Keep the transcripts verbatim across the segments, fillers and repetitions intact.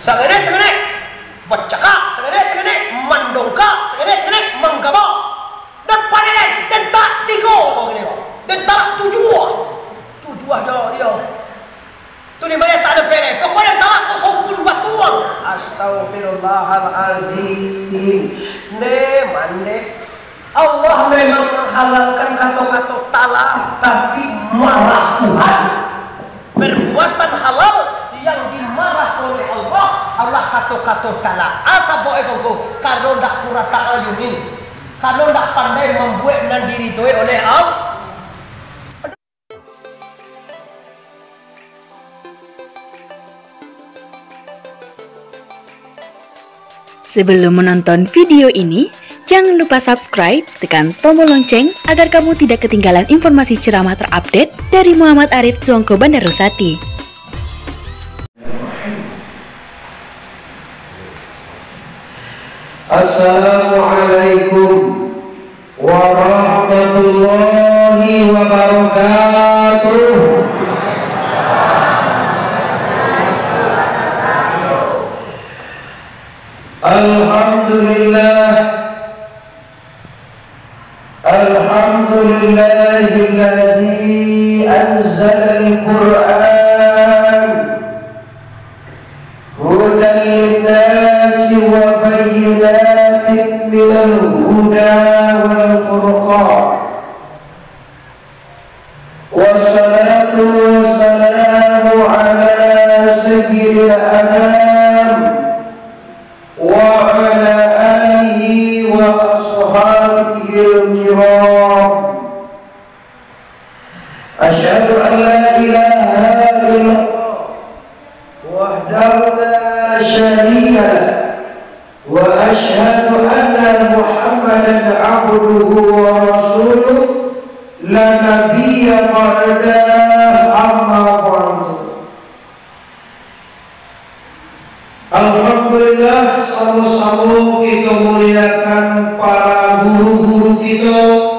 Sangenek-sangenek bacakak, sangenek-sangenek mandongkak, sangenek-sangenek manggabak. Dan pandai lai, den tarak tigo ko kini ko. Den tarak tujuah. Tujuah jo, iyo. Tu di mano tak ado pelek. Pokoknyo tarak ko saupun batuang. Astagfirullahalazim. Nde, mande. Allah memang menghalalkan kato-kato talak, tapi marah Tuhan. Perbuatan halal yang dimarah oleh Allah, Allah kato-kato talak. Asa buek kongko, karano ndak kurata ayunin, karano ndak pandai mambuek nan diridoi oleh Allah. Sebelum menonton video ini, jangan lupa subscribe, tekan tombol lonceng agar kamu tidak ketinggalan informasi ceramah terupdate dari Muhammad Arif Suangko Bandarusati. Assalamualaikum warahmatullahi wabarakatuh. Alhamdulillah. Alhamdulillahillazi anzalal Qur'an hudan linnasi wa bayyinatin minal huda wal furqan. Wassalatu wassalamu ala sayyidil anam wa ala alihi wa ashabihil kiram. Asyhadu an la ilaha illallah wahdahu la syarika lah, wa asyhadu anna Muhammadan abduhu wa rasuluh, la nabiyya ba'dah, amma ba'du. Alhamdulillah, samo-samo kito muliakan para guru-guru kito.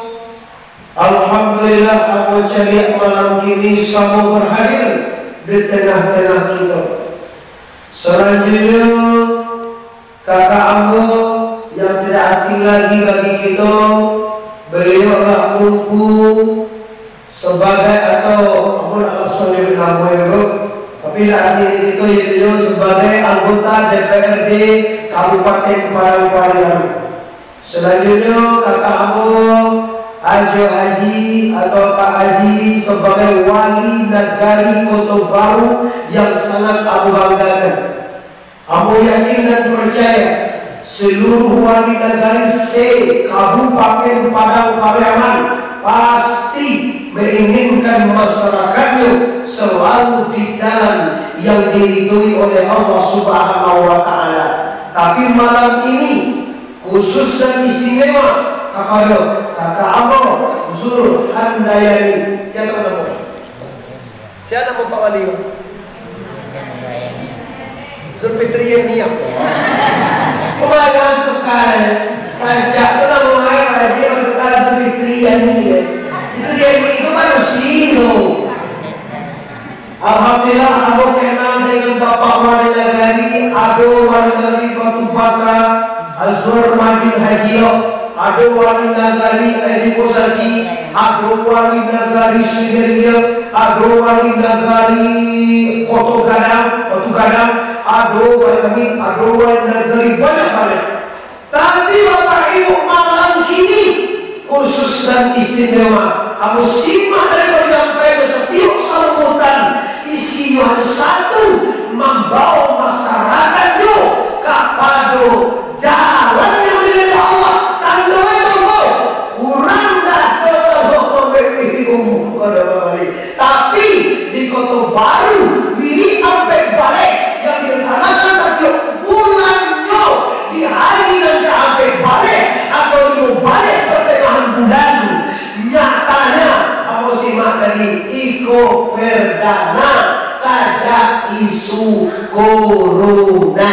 Alhamdulillah, ambo caliak malam kini samo berhadir di tengah-tengah kito. Selanjutnyo, kakak ambo yang tidak asing lagi bagi kito, beliau lah Ungku sebagai, atau ambo nak langsung nyebut namo yo, tapi lah asing kito, yaitu sebagai anggota D P R D Kabupaten Padang Pariaman. Selanjutnyo, kakak ambo, Ajo Haji atau Pak Haji, sebagai wali nagari Koto Baru yang sangat ambo banggakan. Ambo yakin dan percaya, seluruh wali nagari se-Kabupaten Padang Pariaman pasti menginginkan masyarakatnyo selalu di jalan yang diridhoi oleh Allah Subhanahu wa Ta'ala. Tapi malam ini, khusus dan istimewa kapado kakak ambo, Zulhandayani. Siapa nama? Sia namo Pak Wali ko? Zulfitriani apo? Kok malah jangan tuka, eh? Sajak tu namo ai Pak Haji, tuka Zulfitriani, eh. Itu dia ni, itu manusia tu. Alhamdulillah, ambo kenal dengan Bapak Wali Nagari, ado Wali Nagari Batu Basa, Azwar Madin Haji, ado Wali Nagari Edi Kosasi, ado Wali Nagari Sumeria, ado Wali Nagari Koto Gadang, Batu Gadang, ado Wali lagi, ado Wali Nagari banyak-banyak. Tapi Bapak Ibu, malam kini khusus dan istimewa. Ambo simak dari panyampaian satiok sambutan, isinyo hanyo satu, mambawa masyarakatnyo kapado jalan yang diridai Allah. Tando itu, urang dah tolok mambebehi umur kada babalik. Tapi, di Koto Baru, wirid ampek baleh yang dilaksanakan satiok bulannyo di hari nan ka ampek baleh atau limo baleh pertengahan bulan. Nyatanyo, ambo simak tadi, iko perdana sajak isu corona.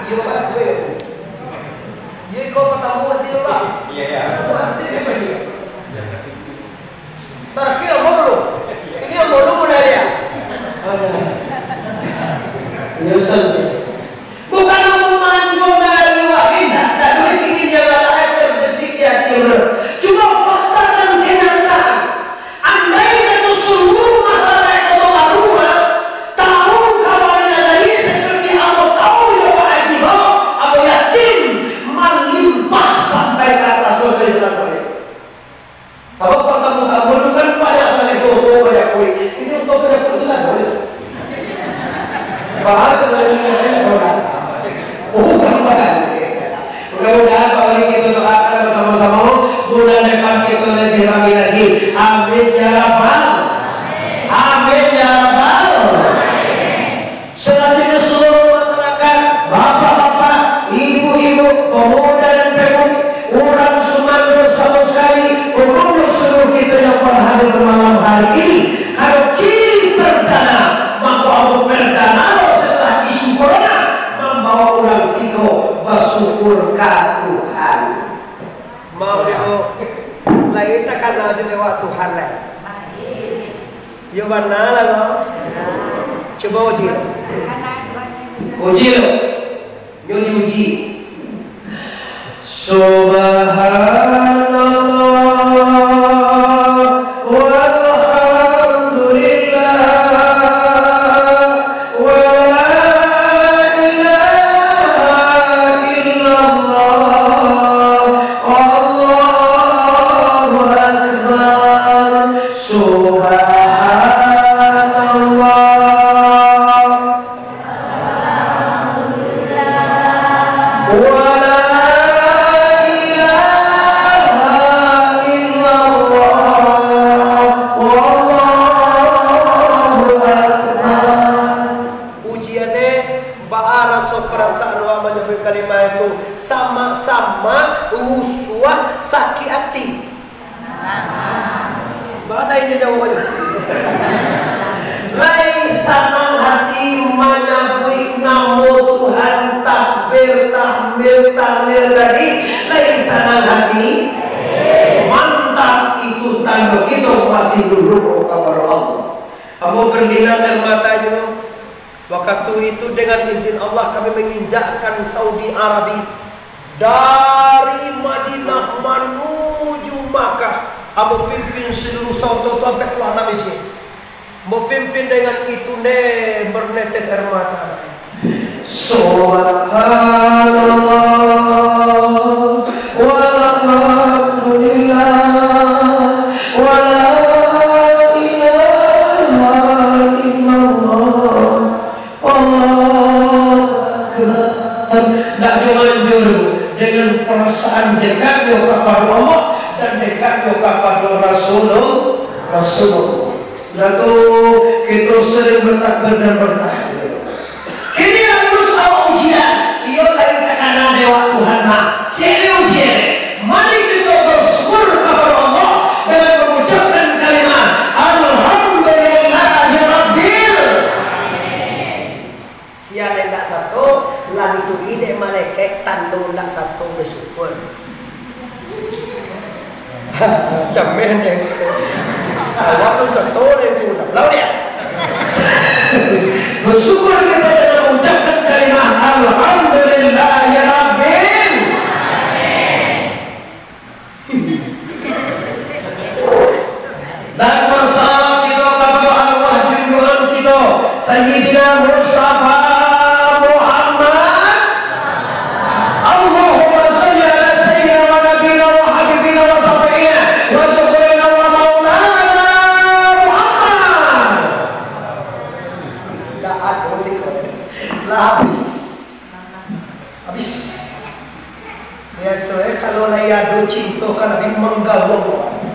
Iyo, Pak, betul. Iyo, iko pertama kali, Pak. Iya, iya. Tarakhir ambo dulu. Ini ambo dulu mulai ya. Aduh. Menyesal. Oh, tambah. Mudah-mudahan, Pak Wali, kita doakan bersama-sama, bulan depan kita lebih ramai lagi. Amin ya rabbal. Amin ya rabbal. Selanjutnya, seluruh masyarakat, bapak-bapak, ibu-ibu, pemuda dan pemudi, urang sumando samo sakali, umumnyo seluruh kita yang berhadir malam hari ini. Kalau kini perdana, maka ambo perdana lo setelah isu corona, mambawa urang siko basukur ka Tuhan. Mau di, Bu? Lai takana jo lewat Tuhan lai. Yo bana lah lo. Cubo uji. Uji lo. Nyo diuji. Subhanallah, walhamdulillah, wa la ilaha illallah, Allahu Akbar. Subhanallah. Wa la ilaha illallah, wallahu akbar. Ujian e, baa raso parasaan awak manyabuik kalimah itu, samak-samak, rusuah, sakik ati. Bana inyo jawabannyo. Lai sanang hati manyabuik namo Tuhan, takbir, tahmid, tahlil tadi, lai sanang hati? Mantap, itu tando kito masih berdoa kapado Allah. Ambo berlinang air mata juo. Wakatu itu, dengan izin Allah, kami manginjakkan Saudi Arabia. Dari Madinah manuju Makkah, ambo pimpin seluruh saunto tu ampek puluah anam isi. Ambo pimpin dengan itu, nde, bernetes air mata. Subhanallah, walhamdulillah, wa la ilaha illallah. Allahu Akbar. Ndak jo manjur, dengan perasaan dekatnyo kapado Allah dan dekatnyo kapado Rasulul-, Rasulullah. Sudah tu, kito sering bertakbir dan bertahlil. Kini lah lulus awak ujian, iyo lai takana dek awak Tuhan, nah. Ciek lai ujian, eh. Mari kito bersyukur kapado Allah dengan mengucapkan kalimah, Alhamdulillahirabbil. Sia nan indak sato, lah ditulih dek malaikat tando indak sato, bersyukur. Cameh deh. Awak tu sato deh tu, sabelah dia. Bersyukur kita dengan mengucapkan kalimah, Alhamdulillahirabbil. Dan bersalawat kito kapado arwah junjungan kito, Sayyidina Mustafa Muhammad. Allahumma shalli ala Sayyidina wa Nabiyina wa Habibina wa Syafi'ina wa Zuhurina wa Maulana Muhammad. Dah ado sih, lah habis. Habis. Biaso e, kalau lai ado cinto ka Nabi manggaruang.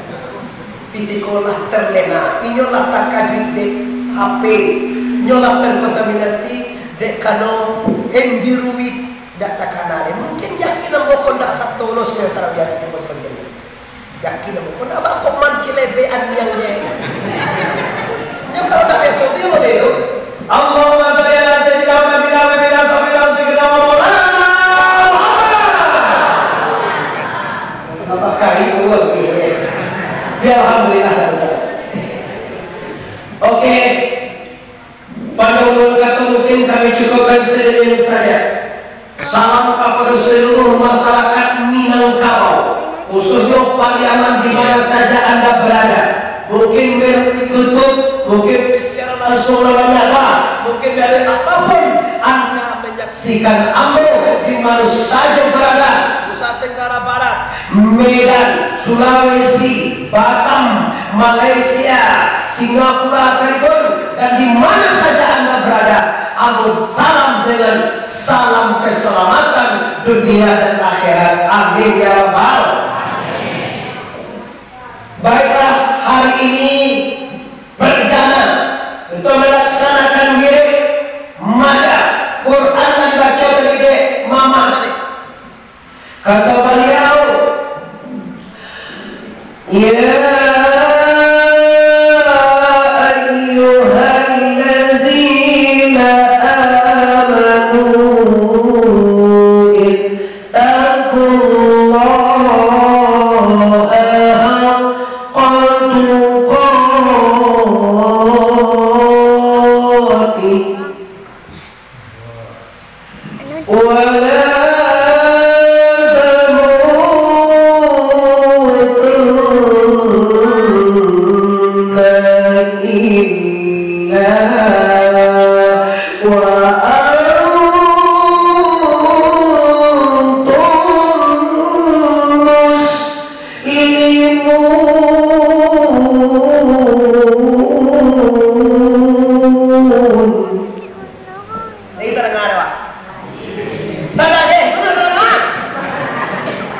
Tapi siko lah terlena, inyo lah takajuik dek H P, inyo lah terkontaminasi dek kano Android, dak takana lai. Mungkin yakin ambo ko ndak sato lo sudah tarabiah itu macam ni. Yakin ambo ko ndak bako mancilebek aniang deh. Nyo kalau ndak biaso tu yo model tu. Allahumma shalli ala sayyidina Muhammadin wa ala ali sayyidina Muhammad. Apa kali dua kali? Ya, alhamdulillah, dah besar. Oke. Pada ulun kato mungkin kami cukupkan sademikian saja. Salam kapado seluruh masyarakat Minangkabau, khususnyo Pariaman di mana saja Anda berada. Mungkin melalui YouTube, mungkin secara langsung namanya apa, mungkin dari apapun Anda menyaksikan ambo di mana saja berada, Nusa Tenggara Barat, Medan, Sulawesi, Batam, Malaysia, Singapura sekalipun, dan di mana saja Anda Berada, ambo salam dengan salam keselamatan dunia dan akhirat. Amin ya rabbal. Baiklah, hari ini perdana kita melaksanakan wirid mada Quran yang dibaca tadi dek mama tadi. Kata baliau, "Ya ayyuhallazina amanu, ittaqullaha haqqa tuqatih." ولا تموتن إلا وأنتم مسلمون. Lai tadanga dek awak? Sadang deh, tu lah tadanga.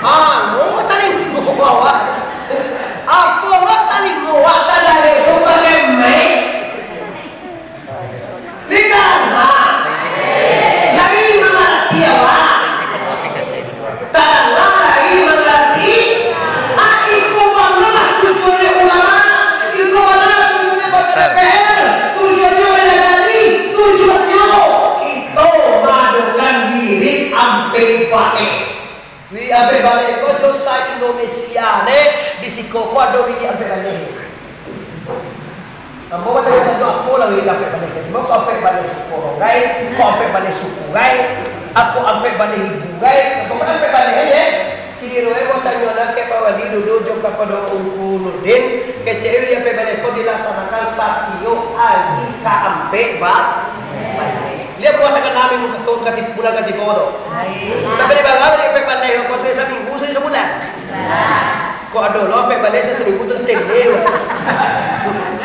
Ah, lo talingo awak. Apo lo talingo awak sadang deh tu pakai mic? Lai tadanga. Lai mangarati awak? Tadanga lai mangarati? Ah, iko bana lah tujuannyo ulama, iko bana lah tujuannyo Badan D P R, tujuannyo Mendagri, tujuannyo kito maadokan wirid ampek baleh. Wirid ampek baleh ko jo sa-Indonesia ne, di siko ko ado wirid ampek baleh. Ambo batanyo-tanyo, apo lah wirid ampek baleh ko? Cuma ko ampek baleh suku urang gai, ko ampek baleh suku gai, ko ampek baleh ibu gai, apo ko ampek baleh, eh? Kiro e batanyo nak ka Pak Wali dudu jo kapado Ungku Nurdin, kecek e wirid ampek baleh ko dilaksanakan satiok ari ka ampek ba-, baleh. Liek buah takana minggu katun kati-, bulan katigo tu. Sakali bara wirid ampek baleh ko, sakali saminggu, sakali sabulan? Kok ado lo ampek baleh saminggu tu tende.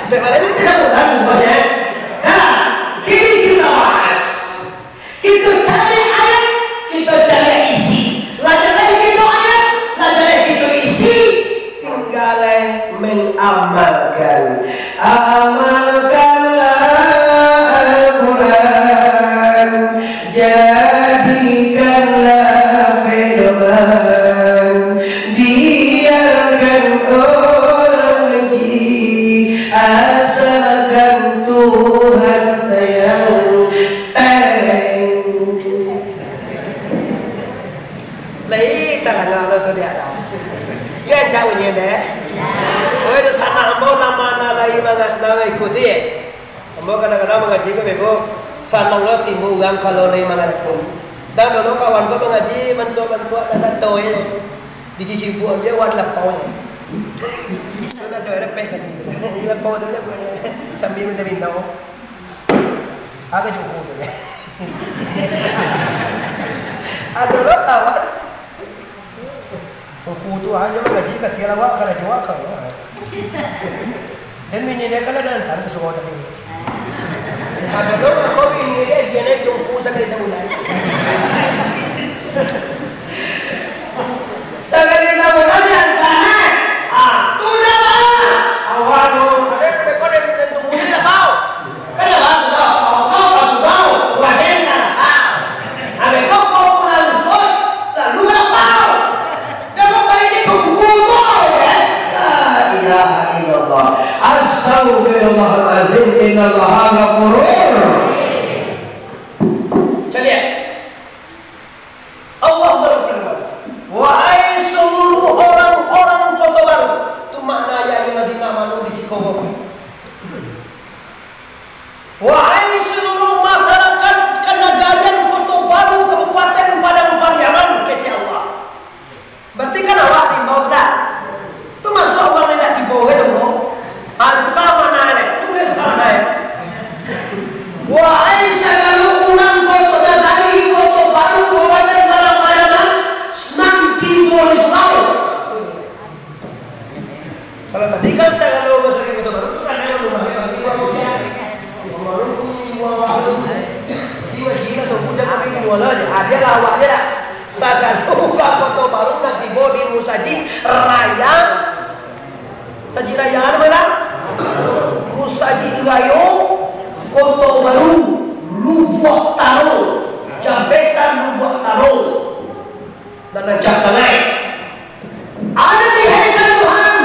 Ampek baleh ni sabulan tu, Bos, eh. Nah, kini kita bahas. Kita cari ayat, kita cari isi. Lah jaleh kita ayat, lah jaleh kita isi. Tinggal lai mengamalkan. Amalkanlah Al-Quran. Jadikanlah pedoman, biarkan orang benci, asalkan Tuhan sayang. Tareng. Lai tadanga lo tu di ateh. Yo, jauah nyo deh. Oi, dosa nak ambo nama na lai mangat na ikuti, eh. Ambo kadang-kadang mangaji ko beko, sanang lo timbua urang kalau lai mangarati. Dan dulu kawan ko mangaji bantuak-bantuak nan sato e. Biji cibuak dia wan lapau nyo. Sudah tu repeh kaji tu. Lapau tu je buat sambil minta-minta. Agak juku tu je. Ado lo kawan. Ungku tu hanyo mangaji ka tiang lawak, ka rajo ka. Dan bini dia kan ado nan ka surau tadi. Sabalun ko bini dia, dia naik ungku sakali sabulan. Sakali sabulan nan ka. Ah, tu dah lah. Awak tu, ada yang kau dah tunggu sini lah kau. Kan dah bagus lah, kau, kau ka surau, waden ka lapau. Ambil kau, kau pulang subuh, lalu ka lapau. Dah mau bayar di tungku tu, ya? La ilaha illallah. Astaghfirullahalazim, innallaha ghafurur. Wala je, ah, dia lawak je lah. Sagalo urang Koto Baru nan tibo di Musajik Raya. Musajik Raya mana? Musajik Rayo Koto Baru, Lubuak Taro. Jambetan Lubuak Taro. Nan rancak sangaik. Ado di haikan Tuhan.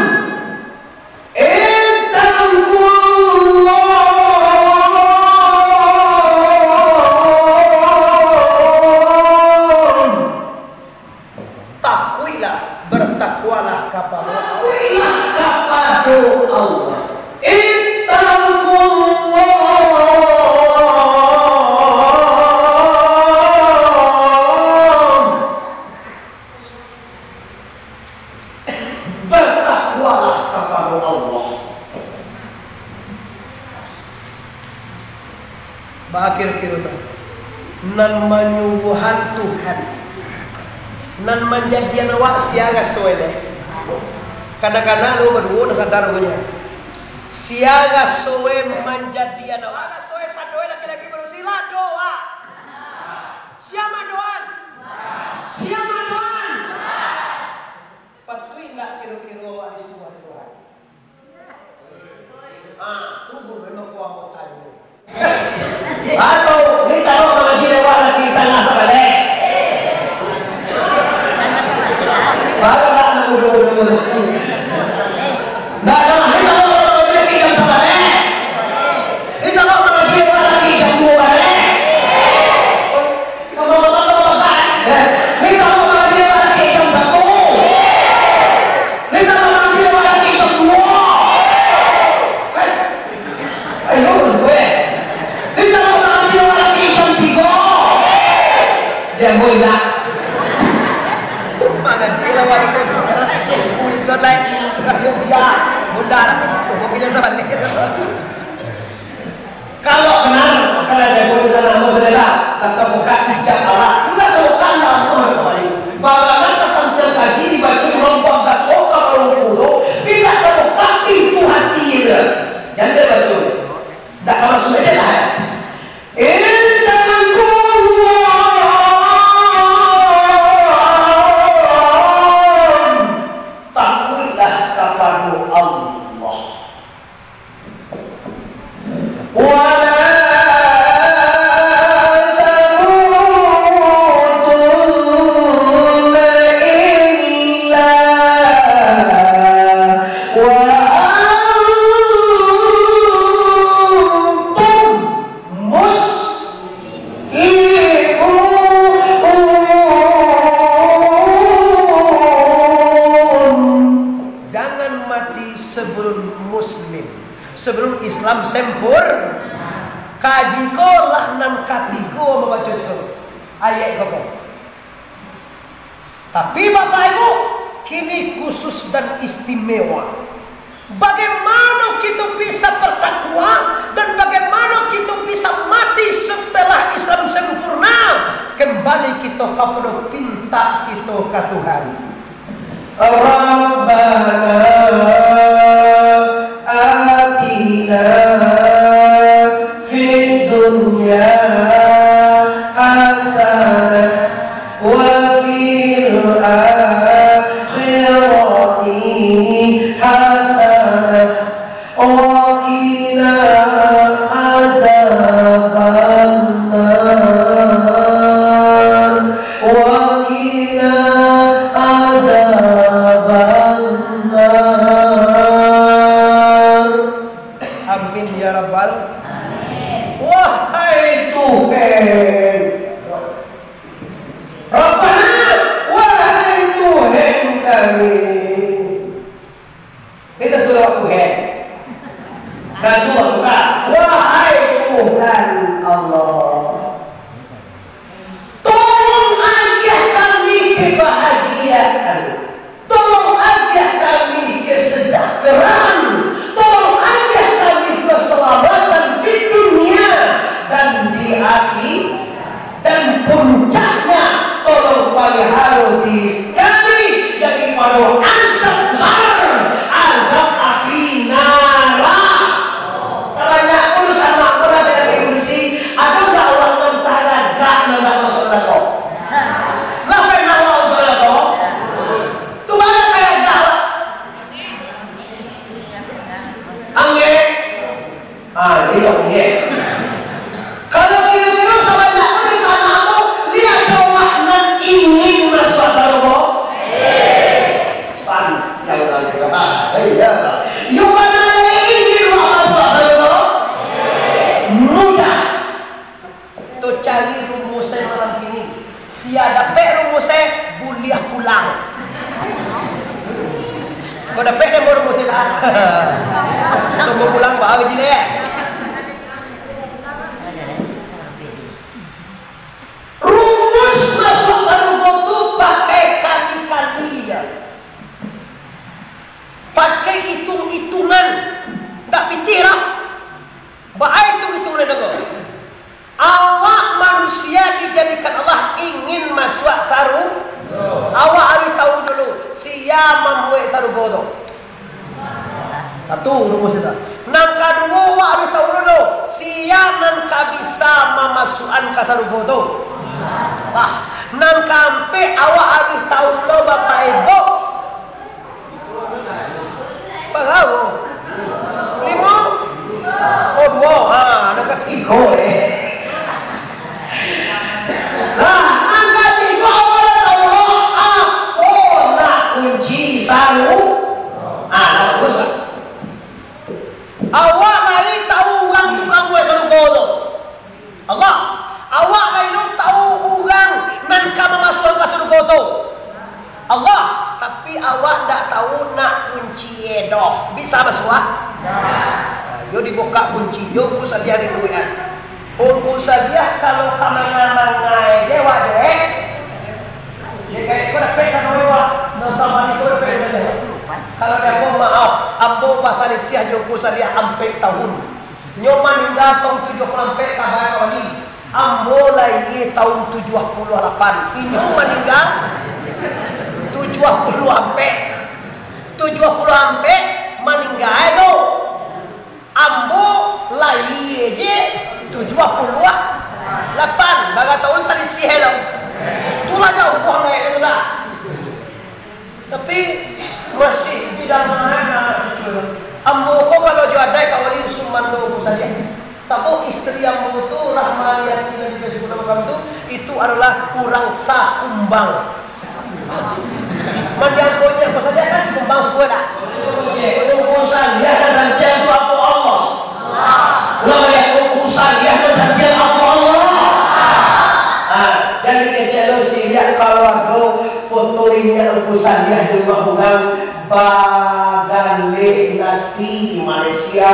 Ittaqullah. Takuiklah, bertakwalah kapado Allah. Takuiklah kapado Allah. Ittaqullah. Batakwalah kapado Allah. Bakiro-kiro tu, nan manyuguhan Tuhan, nan manjadian awak sia raso e. Kadang-kadang lo baduo nan sadar punyo. Sia raso e manjadian awak, raso e sado e laki-laki barusi lah doa. Sia mandoan? Sia mandoan? Patuik ndak kiro-kiro awak disuruah dek Tuhan? Ah, tu guru memang ko ambo tanyo. Atau, ni kalau mangaji lewat lagi sangat sabaleh. Baru nak mudo-mudo tu. Nah, nah, ni kalau mangaji lagi jam sabaleh. Ni kalau mangaji lewat lagi jam duo baleh. Minta maaf, minta maaf, eh. Minta maaf, mangaji lewat lagi jam satu. Minta maaf, mangaji lewat lagi jam duo. Eh. Ayo, maksud gue. Minta maaf, mangaji lewat lagi jam tigo. Dia mau indak. Mangaji lewat lagi. Ulisan naik. Ya, bunda. Kopi jam sabaleh. Kalau benar, maka lah jago di sana, ambo sadela, lah tabuka ijab Allah, lah tabuka anda ambo kembali. Barang kasantiang kaji dibaco imam bangkaso ka balong kudo, bila tabuka pintu hati dia. Jan dia baco, ndak ka masuak aja lah. Takuiklah kapado Allah. ولا تموتن إلا وأنتم مسلمون. Jangan mati sebelum muslim. Sebelum Islam sempur-, kaji ko lah nan katigo mambaco surah ayat ko. Tapi Bapak Ibu, kini khusus dan istimewa. Bagaimana kita bisa bertakwa dan bagaimana kita bisa mati setelah Islam sempurna? Kembali kita kepada pinta kita ke Tuhan. Rabbana atina fid dunya hasanah wa fil akhirati hasanah wa qina adzabannar. Wa qina adzabannar. Amin ya rabbal. Wahai Tuhan. Rabbana, wahai Tuhan kami. Ini tentu lewat Tuhan. Nah, Tuhan bukan. Wahai Tuhan Allah, tolong agiah kami kebahagiaan. Tolong agiah kami kesejahteraan. Tolong agiah kami keselamatan di dunia dan di akhirat. Dan puncaknya, tolong paliharo diri kami daripado azab besar, azab api narako. Sabanyak pun sanak pun ado lagi polisi, ado ndak urang nan talagak nan ndak masuk Sia dapek rumus e, buliah pulang. Kau dapek demo rumus e, tak? Tunggu pulang baru jilek. Rumus masuak sarugo tu pakai kali-kali, ya. Pakai itung-itungan. Tak pitih lah. Baa itung-itungan tu? Awak manusia dijadikan Allah ingin masuak saru-, awak harus tahu dulu, sia mambuek sarugo tu. Satu rumus itu. Nan kaduo, awak harus tahu dulu, sia nan ka bisa mamasuakan ka sarugo tu. Wah, nan kaampek, awak harus tahu lo, Bapak Ibu. Bara? Limo? Oh, duo. Ha, nan katigo, eh. Lah, nan katigo, awak lah tahu lo, apo nak kunci saru-, ah, lah bagus lah. Awak lai tahu urang tukang buek sarugo tu. Allah, awak lai lo tahu urang nan ka mamasuakan ka sarugo tu. Allah, tapi awak ndak tahu nak kunci e doh. Bisa masuak? Nah, yo dibukak kunci, yo Ungku Saliah dituikan. Ungku Saliah kalau ka manga-manga e je awak je, eh. Jika iko dapek samo awak, dosa balik iko dapek sajo. Kalau dia, mohon maaf, ambo basalisiah jo Ungku Saliah ampek tahun. Nyo maningga tahun tujuah puluah ampek, kaba ka wali. Ambo lahia tahun tujuah puluah lapan. Inyo maningga tujuah puluah ampek. Tujuah puluah ampek maningga tu. Ambo lahia je tujuah puluah lapan. Bara tahun salisiah tu. Itulah jauah naik tu lah. Tapi, masih didangakan anak cucu. Ambo ko kalau jo adaik ka wali sumando ko sajo. Sabab istri ambo tu, Rahmaniati nan di Facebook nama kami tu, itu adalah urang Sakumbang. Mandiang ko nyo ko sajo kan Sakumbang suku dak? Ko sajo kan santiang tu apo Allah? Ulang baliak, Ungku Saliah nan santiang apo Allah? Ah, jadi kecek lo siliak kalau ado foto inyo Ungku Saliah di rumah urang, bagaleh nasi di Malaysia,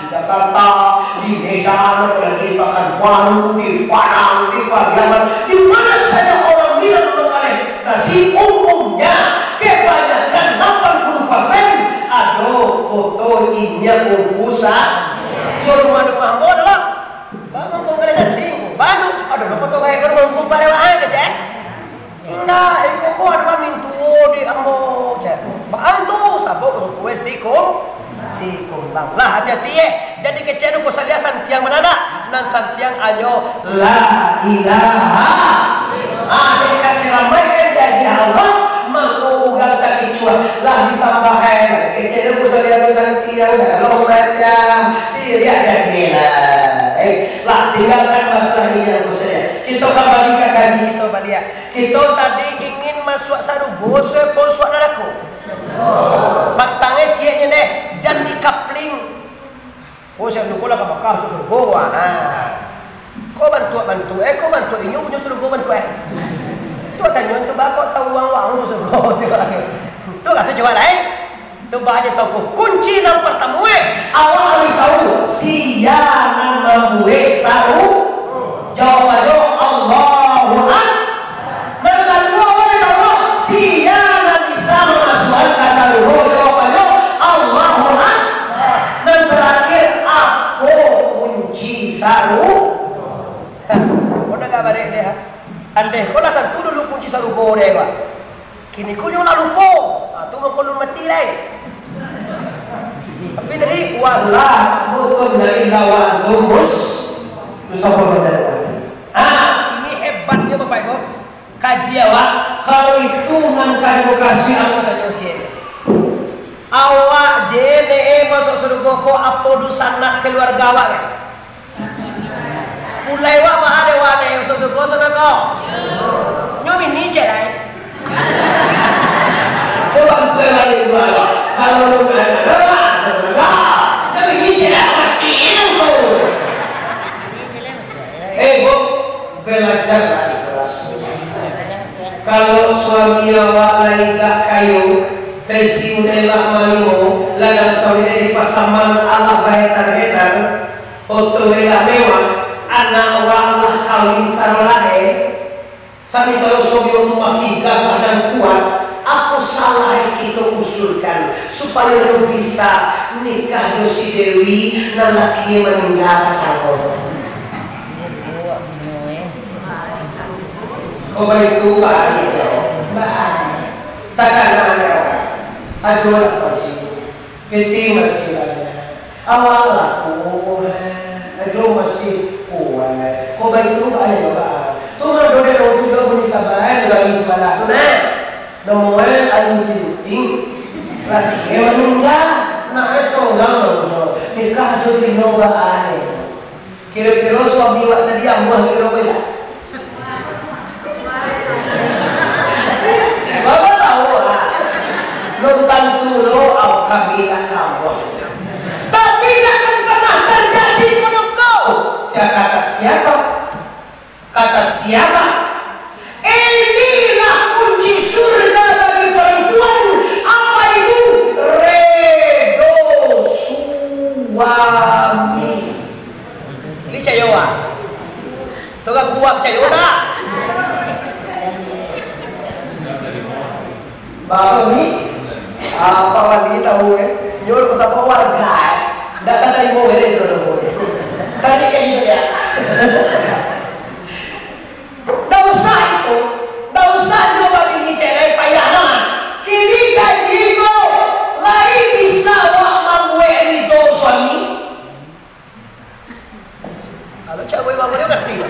di Jakarta, di Medan, apalagi di Pekanbaru, di Padang, di Pariaman, di mana saja orang Minang menggaleh nasi, umumnya kebanyakan lapan puluh persen ado foto inyo Ungku Sa-, jo rumah-rumah ambo tu lah. Baa kok ka nasi, baa tu? Ado lo foto gaek ka rumah Ungku Saliah, kecek. Indak, iko ko adalah mintuo di ambo, cek. Baa tu? Sabab Ungku e Sikum-, Sikumbang. Lah, hati-hati, eh. Jadi kecek Ungku Saliah santiang manadak, nan santiang hanyo La ilaha. Ah, dek ka karamaik diagiah Allah, mako urang takicuah, lah disambah ai, lah kecek Ungku Saliah tu santiang, sagalo macam, siriah jadilah. Eh, lah, tinggalkan masalah ini, Ungku Saliah. Kito kambali ka kaji kito baliak. Kito tadi ingin masuak sarugo, suai pun masuak narako. Pantang e cieknyo deh, jan dikapling. Ko sia tu ko lah ka Makkah masuak sarugo, ah. Ko bantuak-bantuak, eh, ko bantuak inyo punyo sarugo bantuak, eh. Tu tanyo tu baa kok tahu urang-urang tu sarugo tu. Tu kato cubo lain. Tu baa je tahu ko. Kunci nan partamo, eh, awak harus tahu sia nan mambuek saru-, jawabannyo Allahu Ak-, Nan kaduo, wahai Allah, sia nan bisa mamasuakan ka sarugo? Jawabannyo, Allahu Ak-, nan tarakhir, apo kunci saru-, ko nan ka barek deh, ha? Andeh ko lah tantu dulu kunci sarugo deh, Pak. Kini ko nyo lah lupo. Ha, tu mangko alun mati lai. Tapi tadi, wala tamutunna illa wa antum mus-, tu sapa baca mati. Ah, ini hebatnya Bapak Ibu. Kaji awak, kalau itu nan ka dimukasuik, aku tanyo ciek. Awak je, dek e, masuak sarugo ko, apo dunsanak kaluarga awak, kan? Pulai awak baa dek awak, dek e, masuak sarugo, sanak ko? Nyo bini ciek lai. Ko bantuak e baliak dulu, awak. Kalau lu ndak ada, sanak ko. Nyo bini ciek lai, mati ko. Eh, Bu, belajarlah ikhlas. Kalau suami awak lai agak kayo, pensiun lah malimo, ladang sawit di pasaman alah bahetan-hetan, oto lah mewah, anak awak lah kawin saro lahia, sami kalau suami awak tu masih gagah dan kuat, apo salah kito usulkan supayo nyo bisa nikah jo si Dewi nan lakinyo maningga ka tanggo? Kok baitu, baik jo. Baik. Takana nyo. Ajo lah kau sibuk. Piti masih banyak. Awak lah tu, ha. Ajo masih kuat. Kok baitu, baik jo, baik. Tu mah dodek orang tu jo bunyi kabar, jo lagi sabalah tu, nah. Nomor Ayu Ting Ting. Laki maningga. Nah, eh, sorang dulu jo. Nikah jo tino, baik jo. Kiro-kiro suami wak tadi amuah kiro ko indak? Bapak tahu, ah. Lun tantu lo, au kami nak amuah. Tapi takkan pernah terjadi pado kau. Sia kata siapa? Kata siapa? Inilah kunci surga bagi perempuan. Apa itu? Redo suami. Picayo, ah. Tu kan kuat picayo dah. Bapak ni, apa wali tahu, eh? Nyo sapa warga, eh? Ndak tarimo, eh, tu tu. Tadi kayak gitu ya. Ndak usah itu, ndak usah nyo babini cerai, payah lah. Kini kaji ko, lai bisa wak mambuek rido suami? Kalau cak buek, buek ngerti.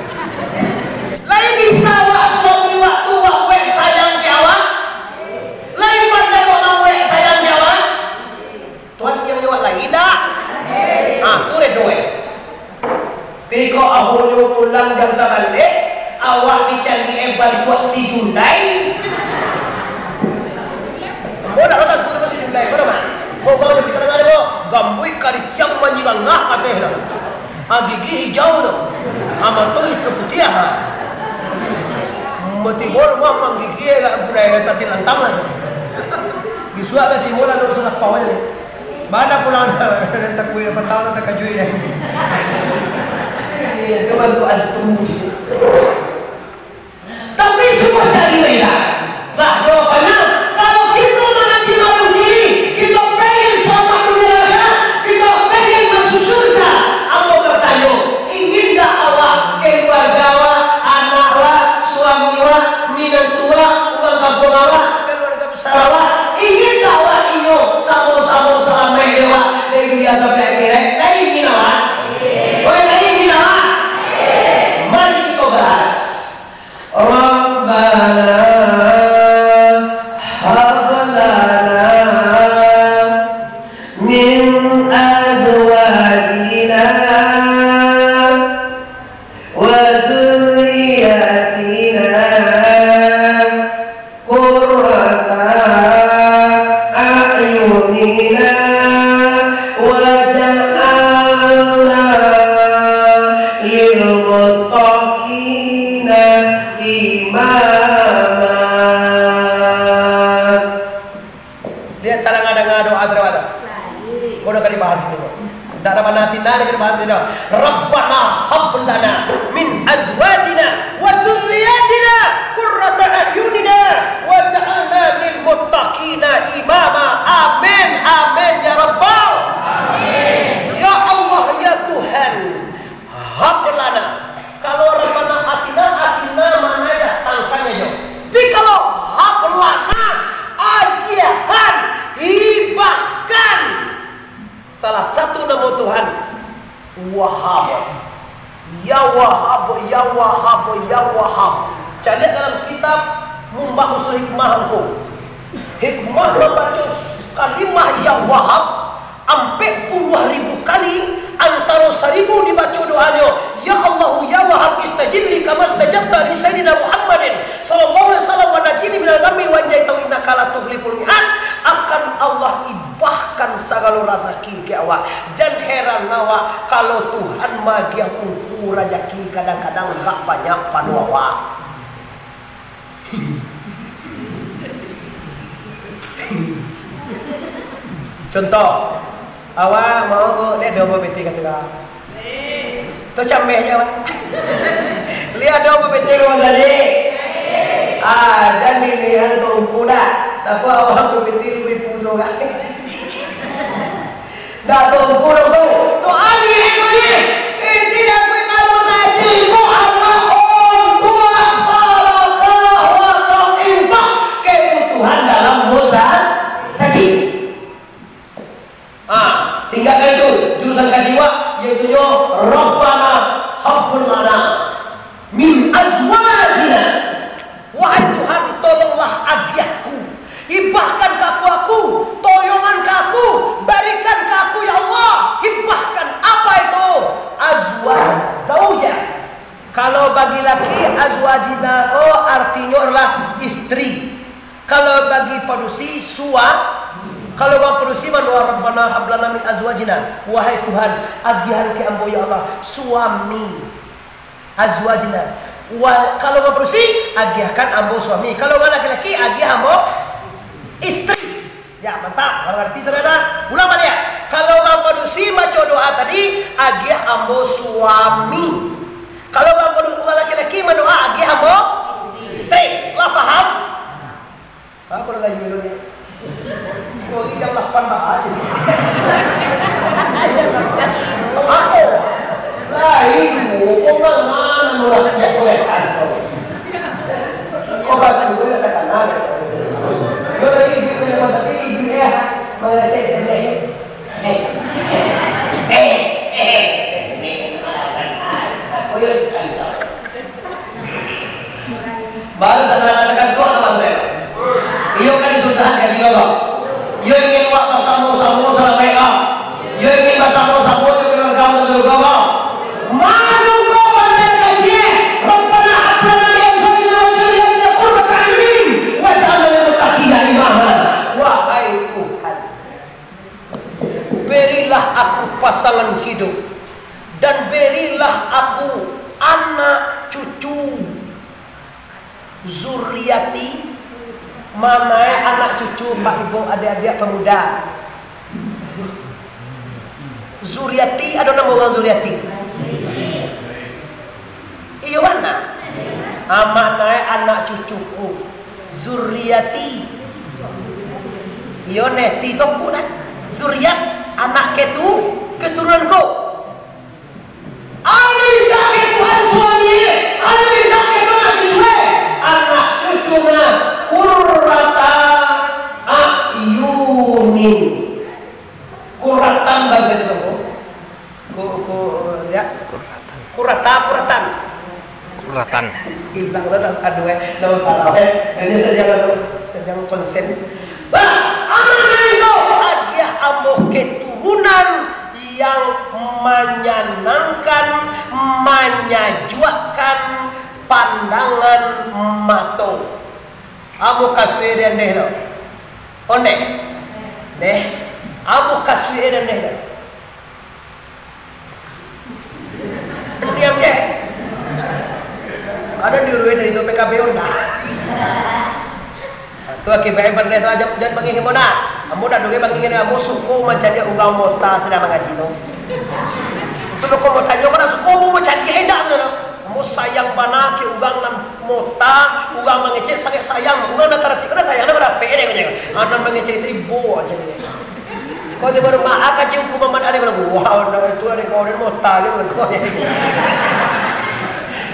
Lai bisa wak suami wak tu wak buek sayang ka awak? Lai pandai wak mambuek sayang ka awak? Tuhan yang jawab lai indak. Ah, tu redo, eh. Piko ahonyo pulang jam sabaleh, awak dicaliak bantuak si Julai. Ambo ndak tahu tantu nama si Julai, mana, Mak? Bo, bang, kita dengar, bo. Gambuik karitiang manyirangah kateh dah. Ah, gigi hijau tu. Ah, mato itu putiah, ha. Matibo rumah manggigi, agak budaya tati lantang lah tu. Bisuak agak timbul lalu sudah pawai ni. Bana pulang dah, takuik, apa tahu lah, takajuik dah. Ini tu bantu antum je. Tapi cubo cari beda. Lah, jawabannyo, kalau kito mangaji malam kini, kito pengen salamat dunia akhirat, kito pengen masuak surga, ambo batanyo, ingin ndak awak, keluarga awak, anak awak, suami awak, minantu awak, urang kampuang awak, keluarga Sarawak, ingin ndak awak inyo samo-samo salamaik dek awak, dari dunia sampai akhirat? Lai ingin awak? Oi, lai ingin awak? Mari kito bahas. Rabbana hab lana min azwajina wa dzurriyyatina qurrata a'yunina waj'alna lil muttaqina imama. Liek, tarang danga doa tarawih tu. Kau dah kali bahas gitu. Ndak ado bana ati, ndak ado kali bahas gitu. Rabbana hab lana min azwajina wa dzurriyyatina qurrata a'yunina waj'alna lil muttaqina imama. Amin, amin, ya Rabbal. Amin. Ya Allah, ya Tuhan. Hab lana. Kalau Rabbana atina, atina maknanyo datangkan ajo. Tapi kalau hab lana, agiahan, hibahkan. Salah satu namo Tuhan, Wahab. Ya Wahab, ya Wahab, ya Wahab. Caliak dalam kitab Mumbah Usul Hikmah angko. Hikmah mambaco kalimah ya Wahab ampek puluah ribu kali, antaro saribu dibaco doanyo, "Ya Allahu, ya Wahhab, istajib li kama stajabta li Sayyidina Muhammadin sallallahu alaihi wasallam wa najini minal ghammi wa anjaitahu innaka la tukhliful mi'ad," akan Allah ibahkan sagalo razaki ka awak. Jan heran awak, kalau Tuhan maagiah ungku razaki kadang-kadang agak banyak pado awak. Contoh, awak mau ko, liek ado bapiti ka surau? Tu cameh je awak. Liek ado bapiti ka masajik? Ah, jan diliek tu ungku dah. Sabab awak bapiti ibu-ibu surang. Dah tu ungku dah tu. Tu adi, eh, mani. Inti dah kuih kamu saji ko adalah untuk sadakah wakaf infak kebutuhan dalam musajik. Ah, tinggakan itu, jurusan kaji wak, yaitunyo Rabbana hab lana min azwajina. Wahai Tuhan, tolonglah agiahku, hibahkan ka aku, aku, toyongan ka aku, barikan ka aku, ya Allah, hibahkan apa itu? Azwaj, zaujah. Kalau bagi laki, azwajina ko artinyo adalah istri. Kalau bagi padusi, sua-, kalau urang padusi mandoa, "Rabbana hab lana min azwajina." Wahai Tuhan, agiahan ka ambo, ya Allah, suami. Azwajina. Wa-, kalau urang padusi, agiahkan ambo suami. Kalau urang laki-laki, agiah ambo istri. Ya, mantap. Kalau ngarti, saudara, ulang baliak. Kalau urang padusi baco doa tadi, agiah ambo suami. Kalau urang padu-, urang laki-laki mandoa, agiah ambo istri. Lah paham? Ah, kurang lagi dulu ya. Kau ini jam lapan bah aja. Apa? Lah, itu, kau mana murah tiap boleh kasih kau. Kau bantu, kau dah terkenal, ya. Kau lagi duit kau dapat, tapi duit ya, mangeletek sendiri. Eh, eh, eh, eh, apa yang kau tahu? Baru saudara katakan, "Tuhan, apa saudara?" Iyo, kan disuntahan ka tigo ko. Iyo, ingin wak basamo-samo salamaik ko. Iyo, ingin basamo-samo jo kaluarga masuk surga ko. Mano ko pandai kaji, "Rabbana hab lana min azwajina wa dzurriyyatina qurrata a'yunin waj'alna lil muttaqina imama." Wahai Tuhan, berilah aku pasangan hidup, dan berilah aku anak cucu. Zuriati, manae anak cucu, Pak, Ibu, adik-adik pemuda. Zuriati, ado namo urang Zuriati? Iyo, bana. Amak nae anak cucuku. Zuriati. Iyo, neh, ti toku, nah. Zuriat, anak ketu-, keturunanku. Anu mintak ka Tuhan suami, anu mintak ka Tuhan anak cucu, eh. Anak cucu nah, qurrata a'yunin. Qurratan bahasa itu, ko. Ko, ko, ya. Qurratan. Qurrata, qurratan. Qurratan. Hilang lah, tas, aduh, eh. Ndak usah lah, eh. Ini saja lah, saja konsen. Bah, anak itu agiah ambo keturunan yang manyanangkan, manyajuakkan pandangan mato. Ambo kasuik dek ndeh tu. Ondeh. Ndeh. Ambo kasuik dek ndeh tu. Diam je. Ado di urui tadi tu P K B Honda. Tu akibatnyo pandai tu, jan, jan bangih ambo nah. Ambo dak doh bangih, ambo suko mancaliak urang mota sadang mangaji tu. Tu lo ko ambo tanyo, ko dak suko ambo mancaliak indak tu. Ambo sayang bana ka urang nan mota, urang mangecek sangaik sayang. Urang nan taratik ko nan sayang, nan barapek dek ko. Nan mangecek tu ibo aja. Kau di rumah, ah, kaji hukum Muhammad Ali bilang, "Wah, anak itu lah dikau, dan mota je bilang kau."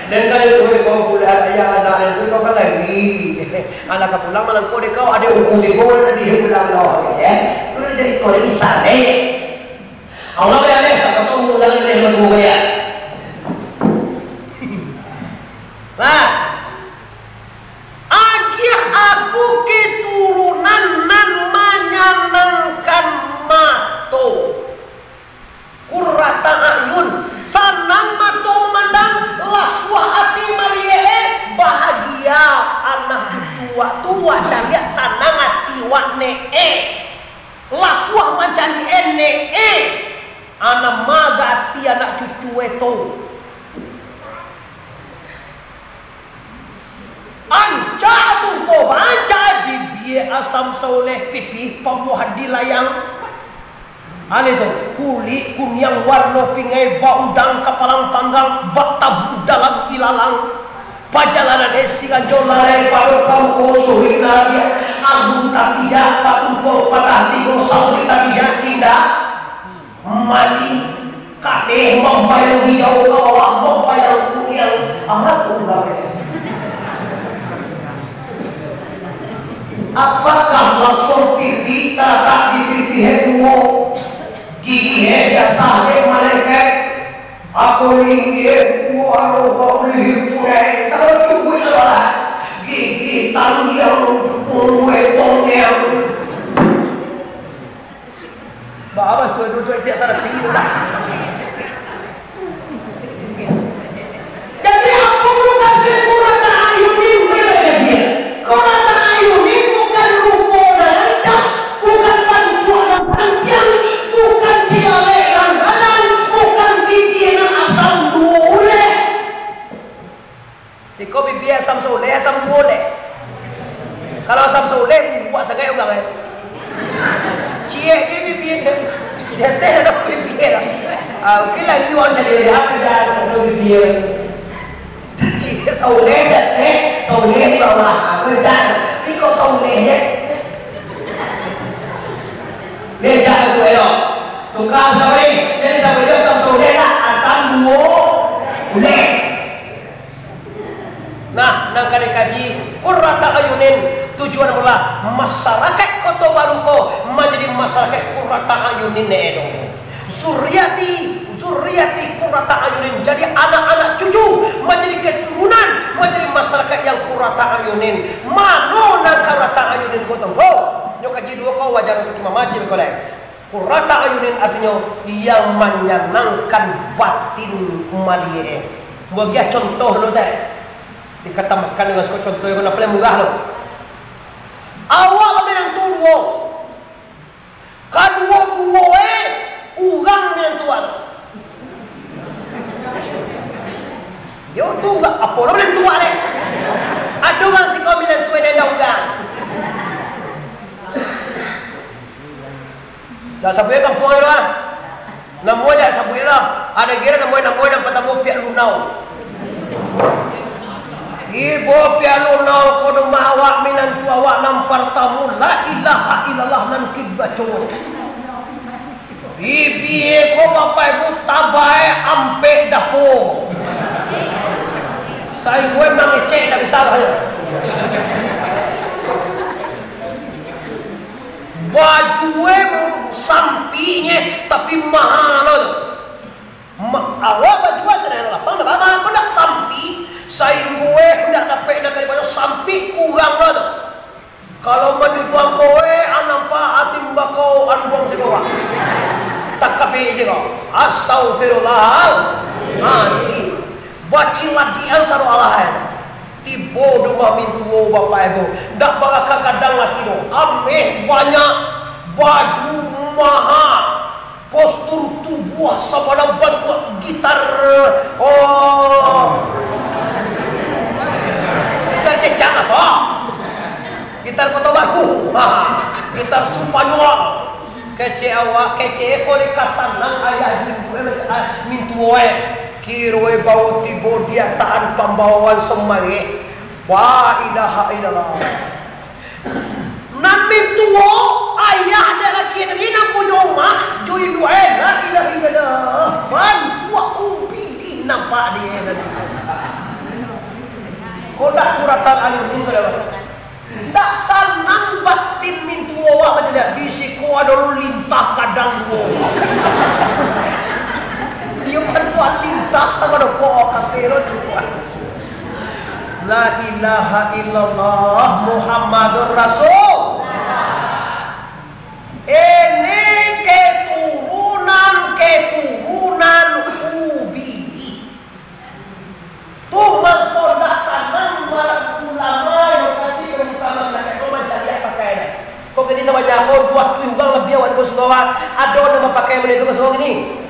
Dan kalau itu dikau pulang, ayah anak itu kau kan lagi. Alah ka pulang malah kau dikau, ada hukum di kau, ada di pulang kau, gitu ya. Itu udah jadi kau dari sana. Allah ya, tak pasal ulang dari dua ya. Lah, agiah aku keturunan nan manyanangkan mato. Qurrata a'yun, sanang mato mandang, lasuah ati maliek, bahagia anak cucu wak tu, wak caliak sanang ati wak neek. Lasuah mancaliak neek. Anak maga ati anak cucu e tu. Ancak tungko, ancak bibia asam sauleh, pipih pamuah di layang. Ane tu, kulik kuniang warno pingai, baudang kapalang panggang, batabu dalam ilalang. Pajalanan e siranjo lalai pado ka muko suruik nan labiah. Agu tapijak, patumpuang patah tigo, sabuik tapijak indak mati. Kateh mambayang di jauah ka bawah, mambayang kuniang. Amat unggal e. Apakah lasuang pipi talatak di pipi e duo? Gigi e diasah dek malaikat. Ako linggi e duo, alo baulih purek. Sagalo cukuik ado lah. Gigi tanggiang, punggung e tonggiang. Baa bantuak itu, bantuak itiak tarati tu lah. Jadi, apo mukasuik qurrata a'yunin ko dari kaji? Qurrata a'yunin bukan rupo nan rancak, bukan bantuak nan pantiang, bukan cilalek nan gadang, bukan bibia nan asam duo ulek. Siko bibia asam sauleh, asam duo uleh. Kalau asam sauleh, buak sangaik urang, eh. Ciek je bibia. Di ateh ado bibia lah. Ah, mungkin lagi urang cari, apa je ado bibia. Ciek sauleh di ateh, sauleh di bawah. Ah, tu je. Tapi kok sauleh je? Ni, cak tu, elok. Tuka sajo ni. Jadi, sabuik asam sauleh lah. Asam duo uleh. Nah, nan ka dikaji, qurrata a'yunin, tujuan adalah masyarakat Koto Baru ko manjadi masyarakat qurrata a'yunin, eh, dong. Zurriyati, zurriyati qurrata a'yunin, jadi anak-anak cucu, manjadi keturunan, manjadi masyarakat yang qurrata a'yunin. Mano nan qurrata a'yunin ko, dong, ko? Nyo kaji duo ko, wajar untuak Imam Haji ko lai. Qurrata a'yunin artinyo yang manyanangkan batin maliek. Bagiah contoh lo deh. Dikatambahkan dengan siko contoh yang paling murah lo. Awak baminantu duo. Kaduo-duo e urang minantu awak tu. Yo tu, apo lo minantu awak le? Ado urang siko minantu e nan indak urang. Dak sabuik kampuang tu lah. Namo dak sabuik lah. Ado gira namo, namo nan partamo Piak Lunau. Tibo Piak Lunau ka rumah awak, minantu awak nan partamo, la ilaha illallah nan kibaco. Bibia ko, Bapak Ibu, tabae ampek dapo. Sainggo mangecek dak bisa lah. Baju e sampiknyo, tapi maha lo tu. Ma-, awak baju e sadang lapang, dak baa, kok dak sampik, sainggo e ndak dapek nak ka dibaco, sampik kurang lo tu. Kalau manjujuang ko e, an nampak atin bakau an buang siko, Pak. Takapik siko. Astagfirullahalazim. Baciladian saro alah e. Tibo di rumah mintuo, Bapak Ibu, ndak baraka gadang ati doh. Ameh banyak, baju maha, postur tubuah sabana bantuak gitar, oh, gitar cecak apo? Gitar Koto Baru, ha, gitar Spanyol. Kecek awak, kecek e ko dek ka sanang ayah di ibu e, macam, ah, mintuo e. Kiro e baru tibo di ataan pambaoan samareh. La ilaha illallah. Nan mintuo, ayah dek laki tadi nan punyo rumah, jo induak e, la ilaha illallah. Bantuak ubi di nampak di e tadi. Ko dak qurrata a'yunin ko dak? Ndak sanang batin mintuo awak macam tu. Di siko ado lintah gadang duo. Iyo, bantuak lintah, tangah dopo, kate lo cukup. La ilaha illallah Muhammadur Rasul. Ini keturunan-keturunan Ubidi. Tu mangko ndak sanang bara ulama yang tadi bermuka masyarakat ko mancaliak pakai. Kok kini sabanyak ko dua tujuh urang labiah waktu ko surau, ado nan bapakai model tu ko surau kini?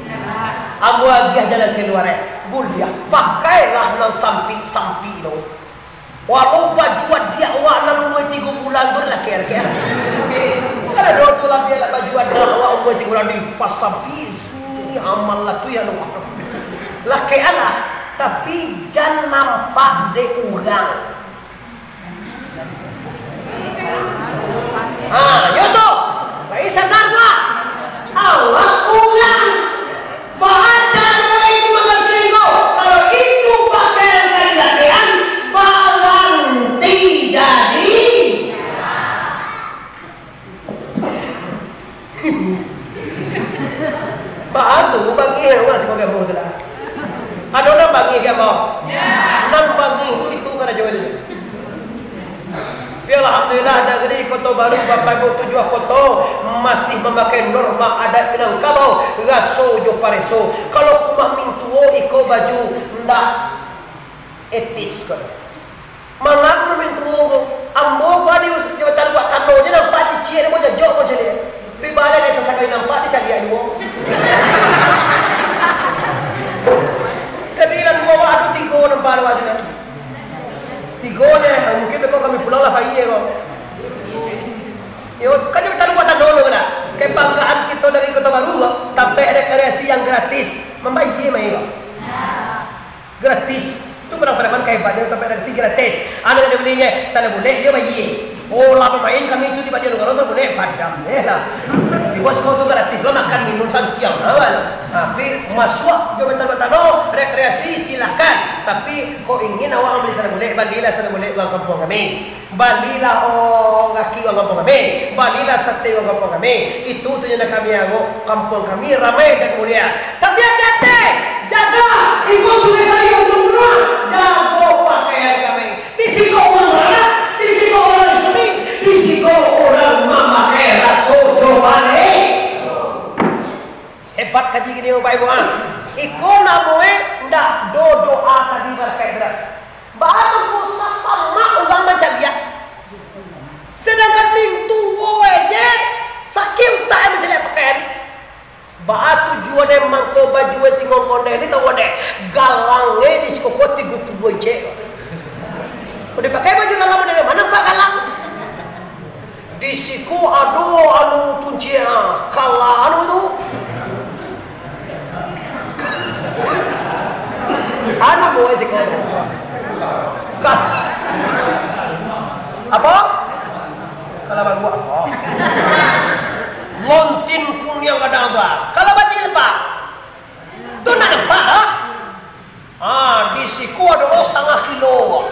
Ambo agiah jalan kalua, eh. Buliah, pakailah nan sampik-sampik tu. Walau baju adiak awak nan umua tigo bulan tu lah, ker-ker. Kan ado tu labiah lah baju Kadang awak umua tigo radi, pasapi, ih, amal lah tu ya Allah. Lakek alah, tapi jan nampak dek urang. Ha, yo tu. Lai sadar tak? Allah urang. Baa caro itu mangasuihan ko? Kalau itu pakaian ka dilakekan, baganti jadi. Baa tu bangih urang siko kamo tu lah. Ado nan bangih kamo? Nan bangih tu itu karajo tu. Tapi alhamdulillah, nagari Koto Baru, Bapak Ibu, tujuah koto masih mamakai norma adat Minangkabau, raso jo pareso. Kalau ka rumah mintuo iko baju ndak etis ko. Manga ka rumah mintuo ko? Ambo ko ado jo taluak tando je, nampak ciciak, ambo jajok ko caliak. Tapi baa dek sasakali nampak, dicaliak juo. Jadi, lah duo awak tu tigo nampak awak sinan. Tigo nyo, mungkin beko kami pulang lah pai ko. Yo, kan jo taluak tando tu kan. Kebanggaan kito dari Koto Baru ko, tampek rekreasi yang gratis. Mambayia mai ko. Gratis. Tu padang-padangan kahebatnyo, tampek rekreasi gratis. Anu nan dibalinyo, sando bulek, iyo bayia. Oh, lah bamain kami tu di Banjar Nagaro, sando bulek, padam je lah. Di bos kau tu gratis lo, makan, minum, santiang, apo lo. Tapi masuak jo batano-batano, rekreasi, silahkan. Tapi kok ingin awak mambali sando bulek, balilah sando bulek urang kampuang kami. Balilah, oh, raki urang kampuang kami, balilah sate urang kampuang kami. Itu tu nan kami arok, kampuang kami ramai dan mulia. Tapi ati-ati, jago, iko Sungai Sayuang Gunung Bunuang, jago pakaian kami. Di siko urang ranak, di siko urang Islam, di siko urang mamakai raso jo pareso. Hebat kaji kini, Bapak Ibu, ah. Iko namonyo ndak do doa tadi barakaik tu dah. Baa tu sasamak urang mancaliak. Sadangkan mintuo je sakik utak mancaliak pakaian. Baa tujuan e mangko baju e singkong kondel ni, tahu dek? Galang e di siko ko tigo puluah inci. Kok dipakai baju dalam dari ma nampak galang? Di siko ado anu tuncia, kala anu tu. Anu buek siko tu. Ka-, apo? Kala baguak apo? Lontin kuniang gadang tu, ah. Kala bajilbab. Tu ndak nampak doh. Ah, di siko ado lo sangah kilo.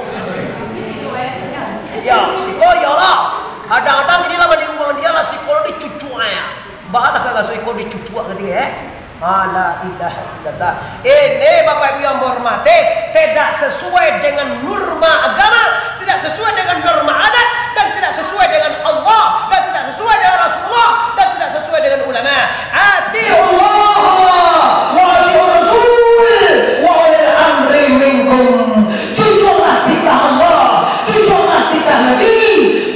Ya, siko iyolah. Kadang-kadang kini lah mandi urang dia lah siko lo dicucuak ya. Baa lah ka raso iko dicucuak gitu, eh? Ah, la ilaha illallah. Ini Bapak Ibu yang hormati, tidak sesuai dengan norma agama, tidak sesuai dengan norma adat, dan tidak sesuai dengan Allah, dan tidak sesuai dengan Rasulullah, dan tidak sesuai dengan ulama. Atiullaha wa atiur Rasul wa ulil amri minkum. Jujuanglah titah Allah, jujuanglah titah Nabi,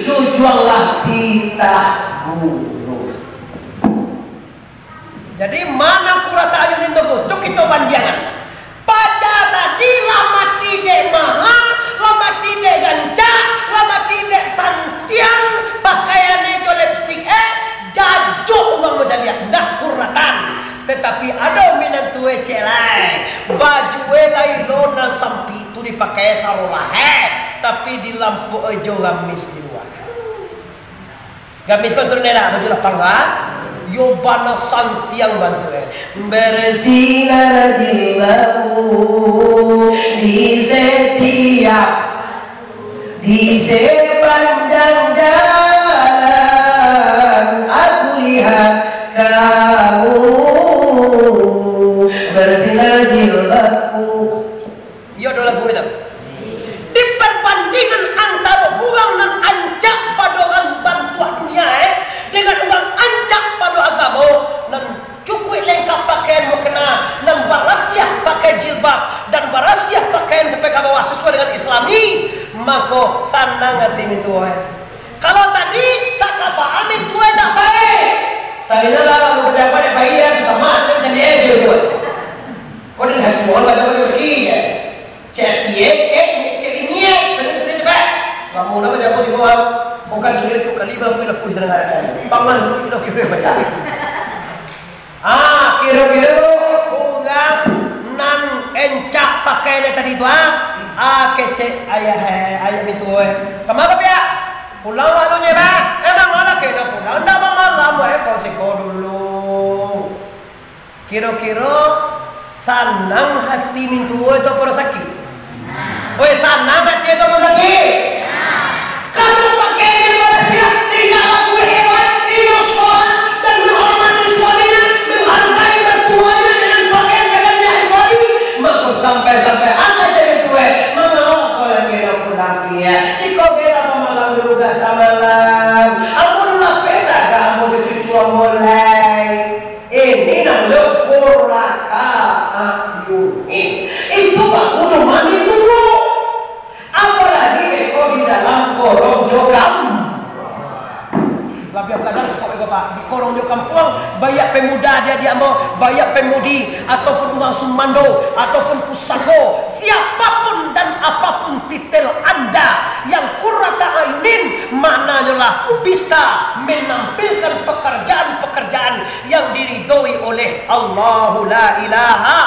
jujuanglah titah guru. Jadi, ma nan kuratan ayunan tu, cok kito bandiangan. Paja tadi lah mati dek maha, lah mati dek rancak, lah mati dek santiang, pakaian e jo lipstik e, jajok urang mancaliak, ndak kuratan. Tatapi ado minantu e ciek lai, baju e lai lo nan sampik tu dipakai sarolah e, tapi dilampok e jo gamis di lua. Gamis ko turun enak, baju lapang, ha? Yo bana santiang bantu, eh. Bersihlah jilbabmu di setiap, di sepanjang jalan aku lihat kamu. Bersihlah jilbabmu. Iyo, ado lagu itu. Di parbandingan antaro urang nan ancak pado urang bantuak dunia, eh, dengan urang ancak pado agamo, nan cukuik lengkap pakaian mukena, nan barasiah pakai jilbab, dan barasiah pakaian sampai ka bawah sasuai dengan Islami, mako sanang ati mintuo, eh. Kalau tadi, sakabaan mintuo, eh, ndak baik. Salino lah, kalau pejabat, eh, baik, ya, sasamo, ati macam ni, eh, je, tu. Kau dah hancur lah, kau pergi je. Cek ati, eh, kek, kek biniak, sini, sini, cepat. Lamo dah bajago siko, ah. Bukan tu, itu kali bambu laku sedang harapan. Paman itu kira baca. Ah, kiro-kiro urang nan encak pakai nan tadi tu, ah. Ah, kecek ayah, eh, ayah itu, eh. Kama ka piak? Pulang waktunyo, bah. Emang lah kena pulang. Ndak bamalam, eh, kau siko dulu. Kiro-kiro sanang hati mintuo tu apo sakik? Oi, sanang hati tu apo sakik? Kalau pakaian nan barasiah, tingkah laku hebat, inyo solat dan menghormati suaminya, menghargai mertuanya dengan pakaian hebatnya suami, mako sampai-sampai anak jadi tuo, mangalo kau lagi nak pulang, ya? Siko kira malam dulu gak samalam. Amun lapeh tagak ambo cucu ambo lai. Ini namonyo qurrata a'yunin. Itu baru rumah mintuo. Apalagi beko di dalam korong jo kam-, labiah gadang stok iko, Pak. Di korong jo kampuang, baiak pemuda adiak-adiak ambo, baiak pemudi, ataupun urang sumando, ataupun pusako, siapapun dan apapun titel anda yang qurrata a'yunin, maknanyo lah bisa menampilkan pekerjaan-pekerjaan yang diridoi oleh Allahu la ilaha.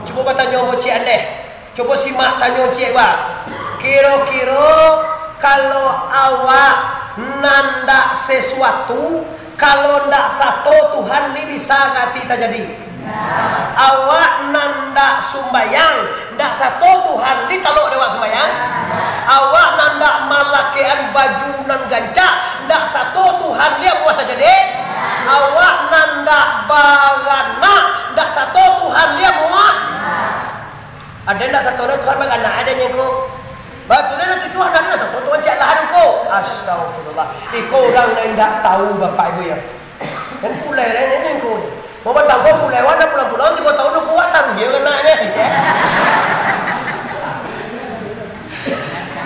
Cubo batanyo ambo ciek andeh. Cubo simak tanyo ciek, Pak. Kiro-kiro kalau awak nan ndak sesuatu, kalau ndak sato Tuhan ni bisa ka ati tajadi? Awak nan ndak sumbayang, ndak sato Tuhan ni talok dek awak sumbayang? Awak nan ndak malakekan baju nan gancak, ndak sato Tuhan ni amuah tajadi? Awak nan ndak baranak, ndak sato Tuhan ni amuah? Ado ndak sato Tuhan baranak, ado nyo ko. Batua nyo tu Tuhan, ado ndak sato Tuhan ciek lah ado ko. Astagfirullah. Iko urang nan indak tahu, Bapak Ibu, ya. Kan pulai dah nyo ko. Mau batambah pulai, wan pulang-pulang tigo tahun, kuat taruh dia kena nyo.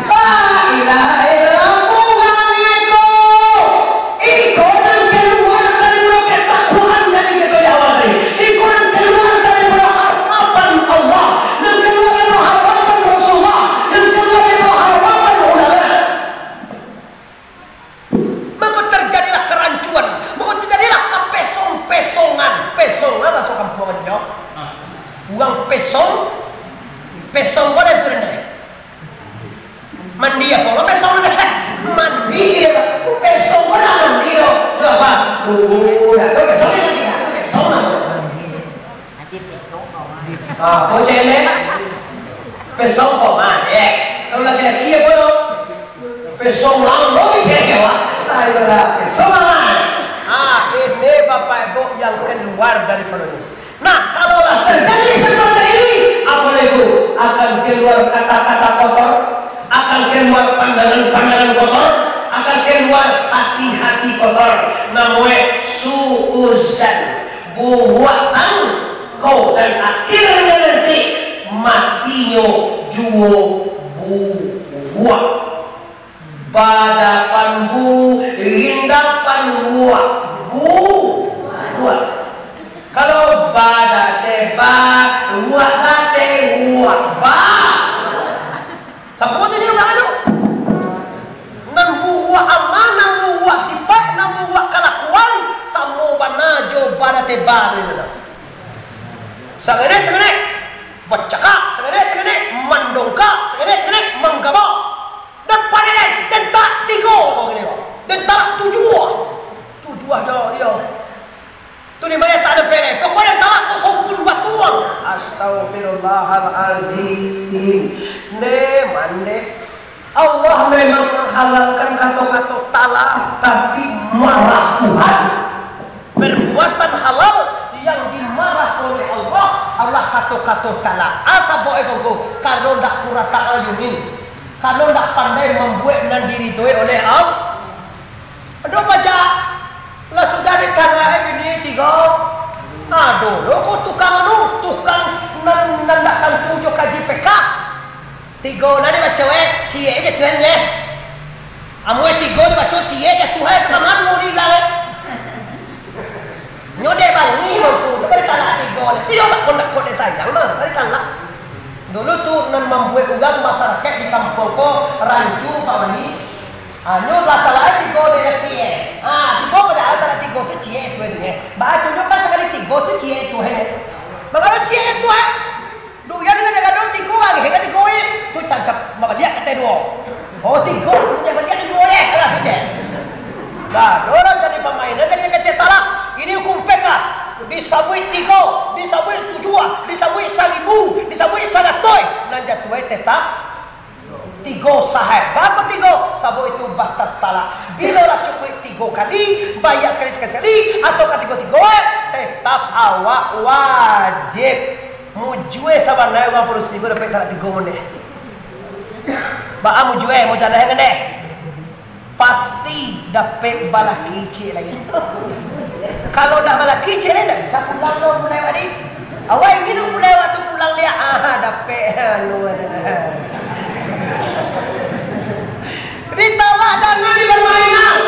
La ilaha illallah, urang iko. Iko nan kalua dari mulo ketakuan dari kito di awal tadi. Iko nan kalua dari mulo harapan Allah, nan kalua dari mulo harapan Rasulullah, nan kalua dari mulo harapan ulama. Mako terjadilah kerancuan, mako terjadilah kepesong-pesongan. Pesong lah bahaso kampuang aja, yo. Urang pesong, pesong ko dah tu rendah. Mandi apo lo pesong rendah? Mandi dia, Pak. Pesong ko dah mandi lo. Tu apa? Uh, dah tu pesong lagi, dah tu pesong lah. Ah, kau cewek. Pesong kau mah, eh. Kalau laki-laki ya, bodoh. Pesong lang lo, cewek, Pak. Ayolah, pesong mah. Ah, ini Bapak Ibu yang keluar dari perut. Nah, kalau lah terjadi seperti ini, apa itu? Akan keluar kata-kata kotor, akan keluar pandangan-pandangan kotor, akan keluar hati-hati kotor. Namonyo suuzan. Buruak sangko, dan akhirnyo nanti matinyo juo buruak. Badapan bu, rindapan ruak, buruak. Kalau badateba, ruak dateba. Samo tu ni urang tu. Nan buruak amal, nan buruak sipaik, nan buruak kalakuan, samo bana jo badateba tadi tu. Sangenek-sangenek bacakak, sangenek-sangenek mandongkak, sangenek-sangenek manggabak. Dan pandai, dan tak tigo kau kini kau. Dan tak tujuah. Tujuah jo, iyo. Tu di mana tak ada pere. Pokoknya talak kau sampun batuang. Astagfirullahalazim. Ne mande. Allah memang menghalalkan kato-kato talak, tapi marah Tuhan. Perbuatan halal yang dimarah oleh Allah adalah kato-kato talak. Asa boe kongko, karena ndak kurata ayunin, karena ndak pandai mambuek nan diridoi oleh Allah. Aduh, pajak. Lah sudah ditarahi bini tigo. Aduh, lo ko tukang anu, tukang nan, nan dak tantu jo kaji pekah. Tigo nan dibaco, eh, ciek je Tuhan, eh. Amun tigo dibaco ciek je Tuhan, tu sama duo hilang, eh. Nyo dek bangi mampu, tu bari kalak tigo. Tigo bakon dakot dek sayang mah, bari kalak. Dulu tu nan mambuek urang masyarakat di kampuang ko rancu, Pak Wali. Anyo lah Oh, tigo, tu je baliak duo je. Alah, tu je. Lah, dorang jadi pamainan kecek-kecek talak. Ini hukum P K. Disabuik tigo, disabuik tujuah, disabuik saribu, disabuik saratuih. Nan jatuah tetap tigo sah. Bako tigo? Sabab itu batas talak. Bilo lah cukuik tigo kali, baiak sakali, sakali, sakali, atau ka tigo-tigo, eh, tetap awak wajib. Mujue sabananyo urang padusi ko dapek talak tigo mode. Baa mujue, mau jalan kan deh? Pasti dapek balaki ciek lai. Kalau dah balaki ciek lai, ndak bisa pulang doh, pulai wak di. Awak ingin pulai waktu pulang liak, ah, dapek anu ado dah. Ditalak jangan dipermainkan.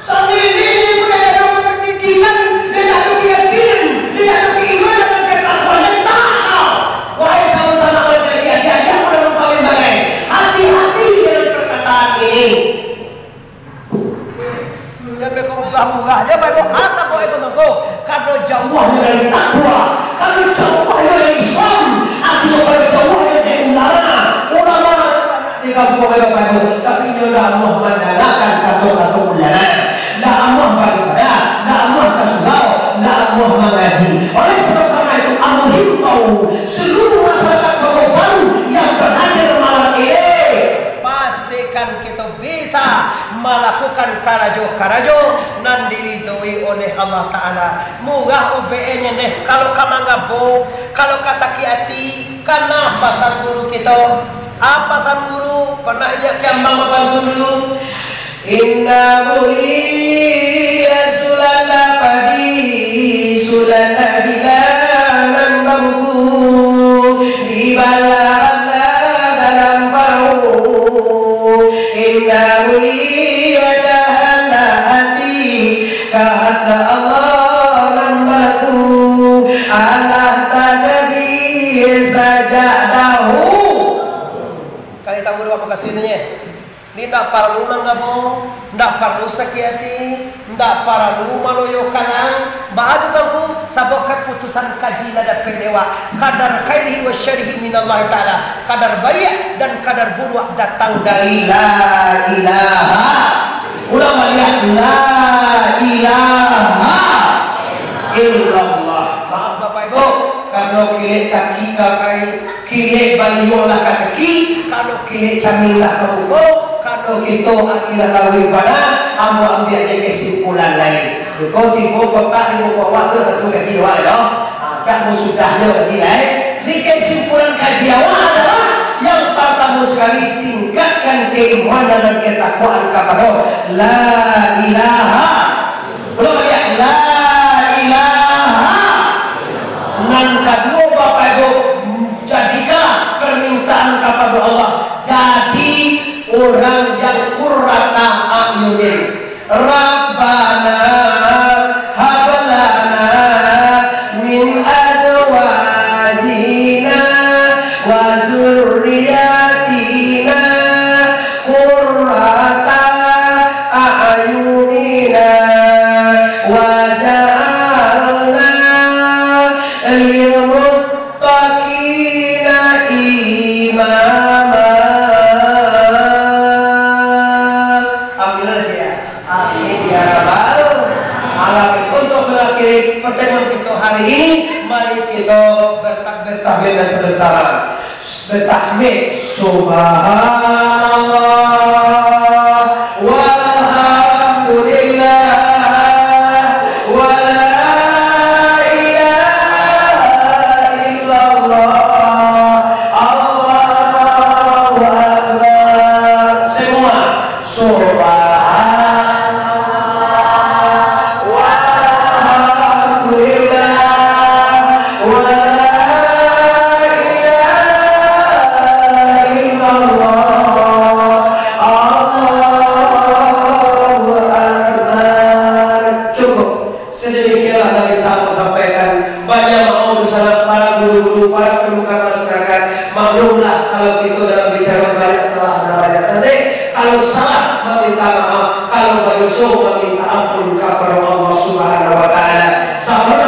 Sangini ini pun tidak ada pendidikan, tidak ada keyakinan, tidak ada keimanan dan ketakwaan. Entah kau, wahai sama-sama berjadi adik-adik, aku dah kawin bagai. Hati-hati dengan perkataan ini. Jan beko murah-murah je, Bapak Ibu. Asa kau ikut tongko. Karena jauhnya dari takwa, karena jauhnya dari Islam, artinya karena jauhnya dari ulama. Ulama di kampung ada Bapak Ibu, tapi inyo ndak amuah mandangakan kato-kato ulama. Ndak amuah baibadah, ndak amuah ka surau, ndak amuah mangaji. Oleh sebab karena itu, aku himbau seluruh masyarakat Kota Baru yang berhadir malam ini, pastikan kita bisa malakukan karajo-karajo nan diridoi oleh Allah Ta'ala. Murah ubeknyo neh, kalau ka manggabo, kalau ka sakik ati, kana pasan guru kito. Apa pasan guru? Pernah inyo kiambang bapantun dulu. Indak buliah sulanda padi, sulanda gila nan babuku, dibalah-balah dalam parahu. Indak buliah kahandak hati, kahandak Allah nan balaku, alah takadi sajak dahulu. Kalian tahu apa maksudnya? Ni ndak paralu manggabo, ndak paralu sakik ati, ndak paralu maloyo kalang. Baa tu Tuangku, sabab kaputusan kaji lah dapek dek awak. Kadar khairihi wa syarrihi minallahi ta'ala. Kadar baiak dan kadar buruak datang dari la ilaha. Ulang baliak, la ilaha illallah. Maaf Bapak Ibu, karena kilek kaki ka kai, kilek baliak lah ka kaki, kalau kilek camin lah ka muko, kalau kito ari lah laweh bana, ambo ambiak je kesimpulan lain. Beko tibo kotak di muko awak tu, tantu kaji awak lai doh. Ah, cak mu sudah je kaji lai. Di kesimpulan kaji awak adalah, yang partamo sakali, tingkatkan keimanan dan ketakwaan kapado la ilaha. Ulang baliak, la ilaha. Nan kaduo, Bapak Ibu, jadikanlah permintaan kapado Allah jadi urang yang qurrata a'yunin. Rabbana hab lana min azwajina wa dzurriyyatina qurrata a'yunina waj'alna lil muttaqina imama. Amin aja ya. Amin ya rabbal alamin. Untuk mengakhiri pertemuan kita hari ini, mari kita bertak-, bertakbir dan bersama. Bertahmid, subhanallah, walhamdulillah, wala ilaha illallah, Allahu Akbar. Semua, subhanallah, walhamdulillah, wala ilaha illallah, Allahu Akbar. Cukup. Sedemikianlah nan bisa ambo sampaikan. Banyak maaf salah para guru-guru, para pemuka masyarakat. Maklumlah, kalau kita dalam bicara banyak salah dan banyak sasek. Kalau salah, meminta maaf. Kalau badoso, meminta ampun kepada Allah Subhanahu wa Ta'ala. Sabar